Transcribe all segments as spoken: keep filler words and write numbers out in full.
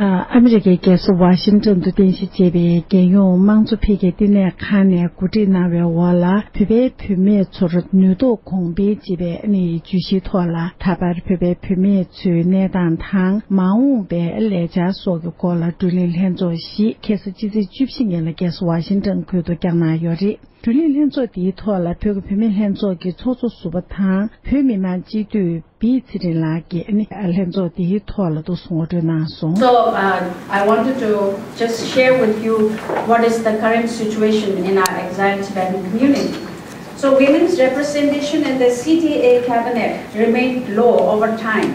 ཨ་མི་རི་ཀའི་རྒྱལ་ས་ཝ་ཤིང་ཏོན་དུ་རྟེན་གཞི་བྱས་པའི་རྒྱལ་ཡོངས་དམངས་གཙོ་འཕེལ་རྒྱས་བསྟི་གནས་ཁང་ནས་གོ་སྒྲིག་གནང་བའི་འོག་ལ། བོད་པའི་བུད་མེད་ཚོར་ནུས་སྟོབས་གོང་འཕེལ་ཅེས་པའི་ཨ་ནི་བརྗོད་གཞིའི་ཐོག་ལ། ད་བར་བོད་པའི་བུད་མེད་ཚོའི་གནས་སྟངས་དང་། མ་འོངས་པའི་ལས་འཆར་སོགས་ཀྱི་སྐོར་ལ་བགྲོ་གླེང་ལྷན་ཚོགས་ཤིག་ཁ་སང་ཕྱི་ཚེས་བཅུ་བཞི་ཉིན་ལ་རྒྱལ་ས་ཝ་ཤིང་ཏོན་ཁུལ་དུ་བསྐྱངས་གནང་ཡོད་རེད། བགྲོ་གླེང་ལྷན་ཚོགས་འདིའི་ཐོག་ལ་བོད་ཀྱི་བུད་མེད་ལྷན་ཚོགས་ཀྱི་ཚོགས་གཙོ་ཟུར་པ་དང་། བོད་མི་མང་སྤྱི་འཐུས་བི་ཚེ་རིང་ལགས་ཀྱིས་ནི་ལྷན་ཚོགས་འདིའི་ཐོག་ལ་འདུག་སེ་ངོ་སྤྲོད་གནང་སོང་། So, uh, I wanted to just share with you what is the current situation in our exiled Tibetan community. So, women's representation in the C T A cabinet remained low over time.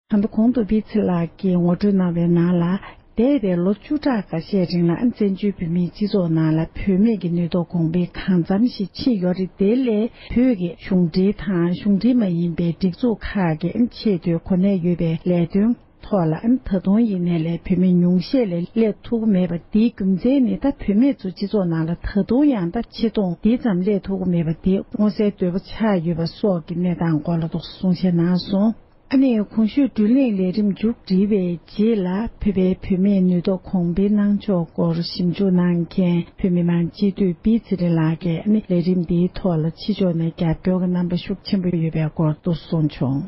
ད་ལྟ་གོང་དུ་བི་ཚེ་ལགས་ཀྱིས་ངོ་སྤྲོད་གནང་བའི་ནང་ལ། འདས་པའི་ལོ་བཅུ་ཕྲག་ཁ་ཤས་རིང་ལ་བཙན་བྱོལ་བོད་མིའི་སྤྱི་ཚོགས་ནང་ལ་བུད་མེད་ཀྱི་ནུས་སྟོབས་གོང་འཕེལ་གང་འཚམ་ཞིག་ཕྱིན་ཡོད་རེད། དེ་ལས་བོད་ཀྱི་གཞུང་འབྲེལ་དང་གཞུང་འབྲེལ་མ་ཡིན་པའི་སྒྲིག་འཛུགས་ཁག་གི་ཆེས་མཐོའི་གོ་གནས་ཡོད་པའི་ལས་དོན་ཐོག་ལ་ད་དུང་ཡིན་ནའི་ལས་བུད་མེད་ཉུང་ཤས་ལས་སླེབས་ཐུབ་ཀྱི་མེད་པ། དེའི་རྒྱུ་མཚན་ནི་ད་བུད་མེད་ཚོ་སྤྱི་ཚོགས་ནང་ལ་ད་དུང་ཡང་ད་ཆེ་མཐོང་འདི་ཙམ་སླེབས་ཐུབ་ཀྱི་མེད་པ་དེ་མངོན་གསལ་དོད་པོ་ཆགས་ཡོད་པ་སོགས་ཀྱི་གནས་སྟངས་སྐོར་ལ་འདུག་སེ་གསུང་བཤད་གནང་སོང་། ཨ་ནི་གོང་ཞུས་བགྲོ་གླེང་ལས་རིམ་མཇུག་སྒྲིལ་བའི་རྗེས་ལ། བོད་པའི་བུད་མེད་ནུས་སྟོབས་གོང་འཕེལ་གནང་ཕྱོགས་སྐོར་ཞིབ་འཇུག་གནང་མཁན་བོད་མི་མང་སྤྱི་འཐུས་བི་ཚེ་རིང་ལགས་ཀྱིས་ཨ་ནི་ལས་རིམ་འདིའི་ཐོག་ལ་ཕྱི་ཕྱོགས་ནས་རྒྱབ་སྐྱོར་གྱི་རྣམ་པ་ཤུགས་ཆེན་པོ་ཡོད་པའི་སྐོར་འདུག་སེ་གསུངས་བྱུང་།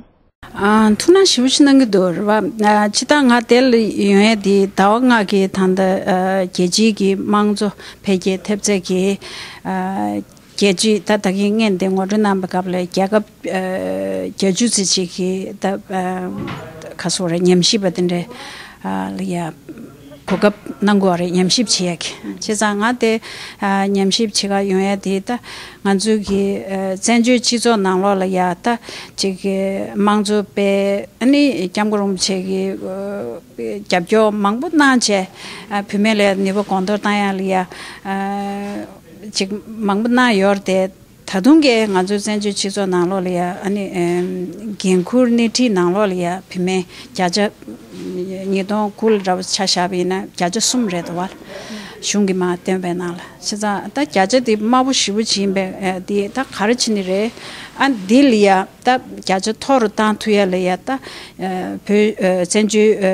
ཨ། ཐུགས་སྣང་ཞེ་པོ་ཅིག་གནང་གི་འདུག་རེད་བ། ཨ། སྤྱིར་བཏང་ང་དེ་ལ་ཡོང་ཡས་དེ་ཟླ་བ་ལྔ་གི་ད་ལྟ་ཨ་རྒྱལ་སྤྱིའི་གི་དམངས་གཙོ་འཕེལ་རྒྱས་ཐེབས་རྩ་གི་ཨ་རྒྱལ་སྤྱིའི་ད་ད་གིན་སྔོན་དེ་ངོ་སྤྲོད་གནང་བའི་སྐབས་ལ་རྒྱལ་ཁབ་ཨ་བརྒྱད་ཅུ་ཙམ་ཅིག་གི་ད་ཨ་ག་སོ་རེད། ཉམས་ཞིབ་པ་དེ་འདྲའི་ཨ་ལ་ཡ་གོ་སྐབས་གནང་དགོས་རེད། ཉམས་ཞིབ་བྱེད་ཡ་གི། བྱས་ཙང་ང་དེ་ཨ་ཉམས་ཞིབ་བྱེད་ག་ཡོང་ཡ་དེ་ད་ང་ཚོའི་གི་ཨ་བཙན་བྱོལ་སྤྱི་ཚོགས་ནང་ལོགས་ལ་ཡ་ད་ཅིག་གི་དམངས་གཙོ་སྤེལ། ཨ་ནི་སྐྱབས་མགོན་རིན་པོ་ཆེ་གི་ཨ་རྒྱབ་སྐྱོར་མང་པོ་གནང་བྱས། ཨ་བུད་མེད་ལ་ནུས་པ་གོང་མཐོར་བཏང་ཡ་ལ་ཡ་ཨ་ཅིག་མང་པོ་གནང་ཡོད་རེད་དེ། ད་དུང་གི་ང་ཚོའི་བཙན་བྱོལ་སྤྱི་ཚོགས་ནང་ལོགས་ལ་ཡ་ཨ་ནི་ཨེམ་འགན་འཁུར་སྣེ་ཁྲིད་ནང་ལོགས་ལ་ཡ་བུད་མེད་བརྒྱ་ཆ་ཉིས་སྟོང་དགུ་ལ་འདྲ་བོ་ཆ་བཞག་པ་ཡིན་ན་བརྒྱ་ཆ་གསུམ་རེད་འདུག་བ། གཞུང་གིས་མར་བཏོན་པའི་ནང་ལ། བྱས་ཙང་ད་བརྒྱ་ཆ་དེ་དམའ་པོ་ཞེ་པོ་ཅིག་ཡིན་པས། ཨ་དེ་ད་ག་རེ་བྱས་ནས་རེད། ཨ་འདི་ལ་ཡ་ད་བརྒྱ་ཆ་མཐོ་རུ་བཏང་ཐུབ་ཡ་ལ་ཡ་ད་ཨ་བོད་ཨ་བཙན་བྱོལ་ཨ་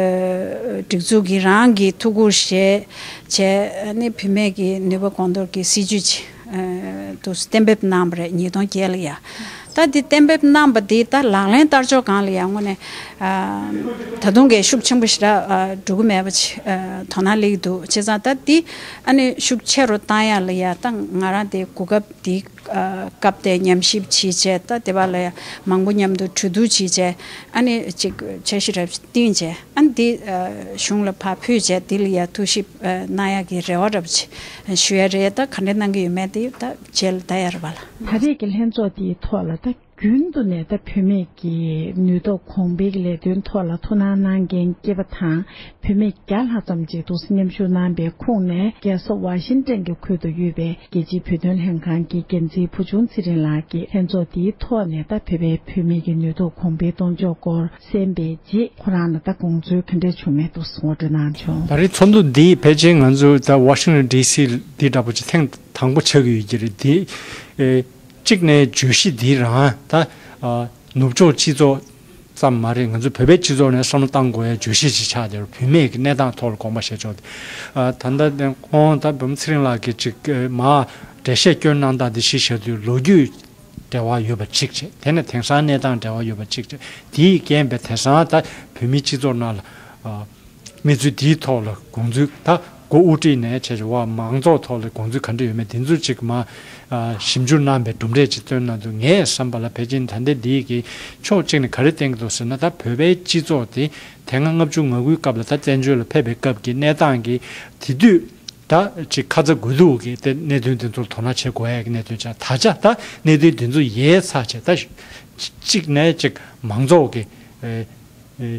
སྒྲིག་འཛུགས་ཀྱིས་རང་གིས་ཐུགས་ཁུར་བཞེས་བྱས། ཨ་ནི་བུད་མེད་ཀྱི་ནུས་པ་གོང་མཐོར་གྱི་སྲིད་ཇུས་ཅིག་ཨ་དུ་གཏན་འབེབས་གནང་བ་རེད། ཉིས་སྟོང་བརྒྱད་ལ་ཡ། ད་འདི་གཏན་འབེབས་གནང་བ་འདི་ད་ལག་ལེན་བསྟར་ཕྱོགས་སྒང་ལ་ཡ་དངོས་གནས་ཨ་ད་དུང་གི་ཤུགས་ཆེན་པོ་ཞེ་དྲག་ཨ་འགྲོ་གི་མེད་པ་ཅིག་ཨ་དོ་སྣང་སླེབས་ཀྱི་འདུག་བྱས་ཙང་ད་འདི་ཨ་ནི་ཤུགས་ཆེ་རུ་བཏང་ཡ་ལ་ཡ་ད་ང་རང་དེ་གོ་སྐབས་འདི་ཨ་སྐབས་དེ་ཉམས་ཞིབ་བྱས་བྱས། ད་དེ་བ་ལ་ཡ་མང་པོ་མཉམ་དུ་གྲོས་བསྡུར་བྱས་བྱས། ཨ་ནི་ཅིག་འཆར་གཞི་རབ་བཏིང་བྱས། ཨ་འདི་ཨ་གཞུང་ལ་ཕར་ཕུལ་བྱས། འདི་ལ་ཡ་ཐུགས་ཞིབ་ཨ་གནང་ཡག་གི་རེ་བ་རབ་ཅིག་ཞུ་ཡ་རེད། ད་ག་འདྲ་གནང་གི་ཡོད་མེད་དེ་ད་རྗེས་ལ་ལྟ་ཡ་རེད་བ་ལ། ད་རེས་ཀྱི་ལྷན་ཚོགས་དེའི་ཐོག་ལ་ད་རྒྱུན་དུ་ནས་ད་བུད་མེད་ཀྱི་ནུས་སྟོབས་གོང་འཕེལ་གྱི་ལས་དོན་ཐོག་ལ་ཐུགས་སྣང་གནང་མཁན་སྐྱེས་པ་དང་བུད་མེད་བརྒྱ་ལྷག་ཙམ་ཅིག་འདུག་སེ་མཉམ་ཞུགས་གནང་པའི་ཁོངས་ནས། རྒྱལ་ས་ཝ་ཤིང་ཊོན་གྱི་ཁུལ་དུ་ཡོད་པའི་རྒྱལ་སྤྱིའི་བོད་དོན་ལྷན་ཁང་གི་འགན་འཛིན་བུ་ཆུང་ཚེ་རིང་ལགས་ཀྱིས་ལྷན་ཚོགས་འདིའི་ཐོག་ནས་ད་བོད་པའི་བུད་མེད་ཀྱི་ནུས་སྟོབས་གོང་འཕེལ་གཏོང་ཕྱོགས་སྐོར་གསན་པའི་རྗེས། ཁོ་རང་ལ་ད་དགོངས་ཚུལ་ག་འདྲ་བྱུང་མེད་འདུག་སེ་ངོ་སྤྲོད་གནང་བྱུང་། ད་རེས་ཚོགས་འདུ་འདི་ཕལ་ཆེར་ང་ཚོ་ད་ཝ་ཤིང་ཊོན་ཌི་སི་འདི་འདྲ་པོ་ཅིག་ཐེངས་དང་པོ་ཆགས་ཀྱི་ཡོད་ཀྱི་རེད། འདི་ཨེ་གཅིག་ནས་བརྗོད་གཞི་འདི་རང་ད་ཨ་ནུབ་ཕྱོགས་སྤྱི་ཚོགས་ཙམ་མ་རེད། ང་ཚོ་བོད་པའི་སྤྱི་ཚོགས་ནས་བསམ་བློ་བཏང་དགོས་ཡ་བརྗོད་གཞི་ཅིག་ཆགས་བསྡད་རེད། བུད་མེད་ཀྱི་གནས་སྟངས་ཐོག་ལ་དགོངས་པ་བཞེས་ཕྱོགས་དེ། ཨ་ད་ལྟ་དེ་ཁོང་ད་འབུམ་ཚེ་རིང་ལགས་ཀྱིས་ཅིག་ཨེ་མར་འགྲེལ་བཤད་སྐྱོན་གནང་སྟངས་འདི་གཞི་བཞག་དུས་ལོ་རྒྱུས་འབྲེལ་བ་ཡོད་པ་གཅིག་བྱས། དེ་ནས་དེང་སང་གནས་སྟངས་འབྲེལ་བ་ཡོད་པ་གཅིག་བྱས། དེའི་རྐྱེན་པས་དེང་སང་ད་བོད་མིའི་སྤྱི་ཚོགས་ནང་ལ་ཨ་གནས་ཚུལ་འདིའི་ཐོག་ལ་དགོངས་ཚུལ། ད་འགོ་དབུ་ཁྲིད་ནས་བྱས་བྱས་པ་མང་ཚོགས་ཐོག་ལ་དགོངས་ཚུལ་ག་འདྲ་ཡོད་མེད་དེ་ཚོ་ཅིག་མར་ཨ་ཞིབ་འཇུག་གནང་པའི་གྲུབ་འབྲས་ཅིག་བཏོན་གནང་འདུག་ངས་བསམ་པ་ལ་ཕལ་ཆེར་ད་ལྟའི་འདིའི་གི་ཕྱོགས་གཅིག་ནས་ག་རེ་བསྟན་གྱི་འདུག་ཟེར་ན། ད་བོད་པའི་སྤྱི་ཚོགས་དེ་དེ་སྔ་ལྔ་བཅུ་ང་དགུའི་སྐབས་ལ་ད་བཙན་བྱོལ་ལ་ཕེབས་པའི་སྐབས་ཀྱི་གནས་སྟངས་ཀྱི་དེ་དུས་ད་ཅིག་ཁ་ཚ་དགོས་གཏུགས་ཀྱི་དེ་གནད་དོན་དེ་ཚོར་དོ་སྣང་བྱེད་དགོས་ཡ་གི་གནད་དོན་ཆགས། ད་ཆ་ད་གནད་དོན་དེ་ཚོ་ཡལ་ཚར་བྱས། ད་གཅིག་ནས་ཅིག་མང་ཚོགས་ཀྱི་ཨེ་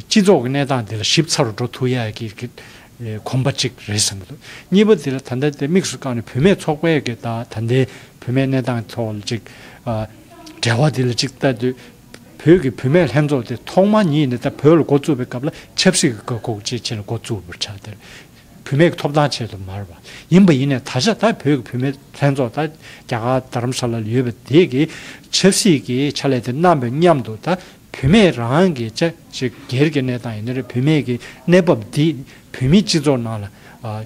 སྤྱི་ཚོགས་ཀྱི་གནས་སྟངས་འདི་ལ་ཞིབ་ཚགས་རུ་འགྲོ་ཐུབ་ཡ་གི་གི་ཨེ་གོམ་པ་གཅིག་རེད་བསམ་གྱི་འདུག་གཉིས་པ་འདི་ལ་ད་ལྟ་དེ་དམིགས་སུ་བཀར་ནས་བུད་མེད་ཚོགས་པའི་གི་ད་ད་ལྟའི་བུད་མེད་གནས་སྟངས་ཐོག་ལ་ཅིག་ཨ་འབྲེལ་བ་འདི་ལ་ཅིག་ལྟ་དུས། བོད་ཀྱི་བུད་མེད་ལྷན་ཚོགས་དེ་ཐོག་མ་ཉིད་ནས་ད་བོད་ལ་འགོ་བཙུགས་པའི་སྐབས་ལ་ཆབ་སྲིད་ཀྱི་དགོས་མཁོ་ཅིག་ཆེད་ལ་འགོ་བཙུགས་པར་ཆགས་ཏེ། བུད་མེད་ཀྱི་ཐོབ་ཐང་ཆེད་དུ་མ་རེད་པ། ཡིན་པ་ཡིན་ནའི་ད་ཆ་ད་བོད་ཀྱི་བུད་མེད་ལྷན་ཚོགས་ད་རྒྱ་གར་རྡ་རམ་ས་ལ་ལ་ཡོད་པ་དེ་གིས་ཆབ་སྲིད་ཀྱི་ཕྱག་ལས་དེ་གནང་བའི་མཉམ་དུ། ད་ བུད་མེད་རང་གི་ཅ་ཅིག་སྒེར་གྱི་གནས་སྟངས་ཡིན་ན་རེད། བུད་མེད་ཀྱི་གནས་བབ་འདི་བོད་མིའི་སྤྱི་ཚོགས་ནང་ལ་ཨ་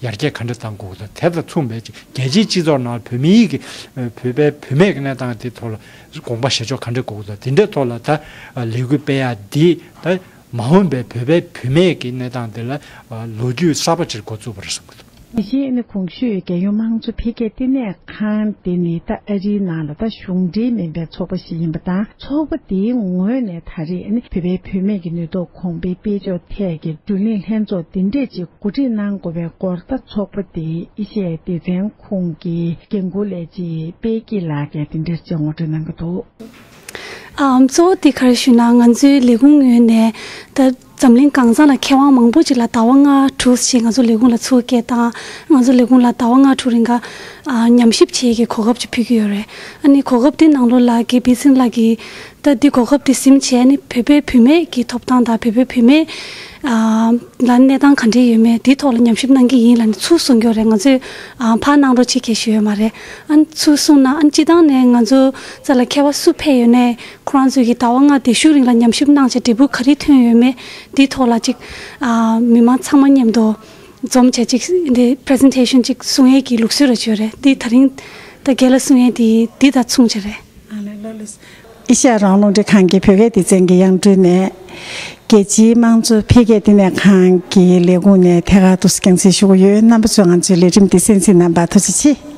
ཡར་རྒྱས་ག་འདྲ་གཏང་དགོས་ཀྱི་འདུག་དེ་དང་མཚུངས་པའི་ཅིག་རྒྱལ་སྤྱིའི་སྤྱི་ཚོགས་ནང་བོད་མིའི་གི་ཨ་བོད་པའི་བུད་མེད་ཀྱི་གནས་སྟངས་དེ་ཐོག་ལ་དགོངས་པ་བཞེས་ཕྱོགས་ག་འདྲ་དགོས་ཀྱི་འདུག་དེ་འདྲའི་ཐོག་ལ་ད་ཨ་ལས་འགུལ་སྤེལ་ཡ་འདི་ད་མ་འོངས་པའི་བོད་པའི་བུད་མེད་ཀྱི་གནས་སྟངས་དེ་ལ་ཨ་ལོ་རྒྱུས་གསར་པ་ཅིག་འགོ་བཙུགས་པ་རེད་བསམ་གྱི་འདུག་དེ་བཞིན་ཨ་ནི་གོང་ཞུས་རྒྱལ་ཡོངས་དམངས་གཙོ་འཕེལ་རྒྱས་བསྟི་གནས་ཁང་དེ་ནི་ད་ཨ་རིའི་ནང་ལ་ད་གཞུང་འབྲེལ་མིན་པའི་ཚོགས་པ་ཞིག་ཡིན་པ་དང་། ཚོགས་པ་དེའི་ངོས་ནས་ད་རེས་ཨ་ནི་བོད་པའི་བུད་མེད་ཀྱི་ནུས་སྟོབས་གོང་འཕེལ་སྤེལ་ཕྱོགས་ཐད་ཀྱི་བགྲོ་གླེང་ལྷན་ཚོགས་འདི་འདྲས་ཅིག་གོ་སྒྲིག་གནང་དགོས་པའི་སྐོར་ད་ཚོགས་པ་དེའི་ཨེ་ཤ་ཡའི་སྡེ་ཚན་ཁོངས་ཀྱི་འགན་འཁུར་ལས་བྱེད་དཔལ་སྐྱིད་ལགས་ཀྱིས་དེ་འདྲས་ཅིག་ངོ་སྤྲོད་གནང་གི་འདུག་ཨམ། གཙོ་བོ་དེ་ག་རེ་ཞུས་ན། ང་ཚོའི་ལས་ཁུངས་ངོས་ནས་ད་འཛམ་གླིང་གང་ས་ལ་མཁས་དབང་མང་པོ་ཅིག་ལ་ཟླ་བ་ལྔ་དྲུག་ཅིག་ང་ཚོ་ལས་ཁུངས་ལ་ཚུར་སྐད་བཏང་། ང་ཚོ་ལས་ཁུངས་ལ་ཟླ་བ་ལྔ་དྲུག་རིང་ག་ཨ་ཉམས་ཞིབ་བྱེད་ཀྱི་གོ་སྐབས་ཅིག་ཕུལ་གྱི་ཡོད་རེད། ཨ་ནི་གོ་སྐབས་དེ་ནང་ལོགས་ལ་གི་བི་སིན་ལགས་ཀྱིས་ད་འདི་གོ་སྐབས་དེ་ཟིན་བྱས་ནི་བོད་པའི་བུད་མེད་ཀྱི་ཐོབ་ཐང་དང་བོད་པའི་བུད་མེད་ཨ་ལ་གནས་སྟངས་ག་འདྲས་ཡོད་མེད་དེའི་ཐོག་ལ་ཉམས་ཞིབ་གནང་གི་ཡིན་ལབ་ནས་ཚུར་གསུང་གི་ཡོད་རེད། ང་ཚོས་ཨ་ཕར་གནང་རོགས་བྱེད་མཁན་ཞུས་ཡོད་མ་རེད། ཨ་ནི་ཚུར་གསུངས་ན། ཨ་ནི་སྤྱི་བཏང་ནས་ང་ཚོ་རྩ་ལ་མཁས་པ་སུ་ཕེབས་ཡོད་ནའི་ཁོ་རང་ཚོས་ཀྱི་ཟླ་བ་ལྔ་དེ་ཤུགས་རིང་ལ་ཉམས་ཞིབ་གནང་བྱས་འབྲས་བུ་ག་རེ་ཐོན་ཡོད་མེད་དེའི་ཐོག་ལ་ཅིག་ཨ་མི་མང་ཚང་མ་མཉམ་དུ་འཛོམས་བྱས་ཅིག་འདི་པི་རི་སེན་ཊེ་ཤན་ཅིག་གསུང་ཡས་ཀྱི་ལུགས་སྲོལ་ར་ཅིག་ཡོད་རེད། འདི་ད་རིང་ད་རྒན་ལགས་གསུང་ཡས་དེ་འདི་དང་མཚུངས་བྱས་རེད། ཨེ་ཤ་ཡ་རང་དབང་རླུང་འཕྲིན་ཁང་གི་བོད་སྐད་སྡེ་ཚན་གྱི་དབྱངས་སྒྲོན་ནས། རྒྱལ་སྤྱིའི་དམངས་གཙོ་འཕེལ་རྒྱས་བསྟི་གནས་ཁང་གི་ལས་ཁུངས་ནས་ཐད་ཀར་དུ་རྒྱང་སྲིང་ཞུ་གི་ཡོད། རྣམ་པ་ཚོས་ང་ཚོའི་ལས་རིམ་འདི་གསན་གཟིགས་གནང་བར་ཐུགས་རྗེ་ཆེ།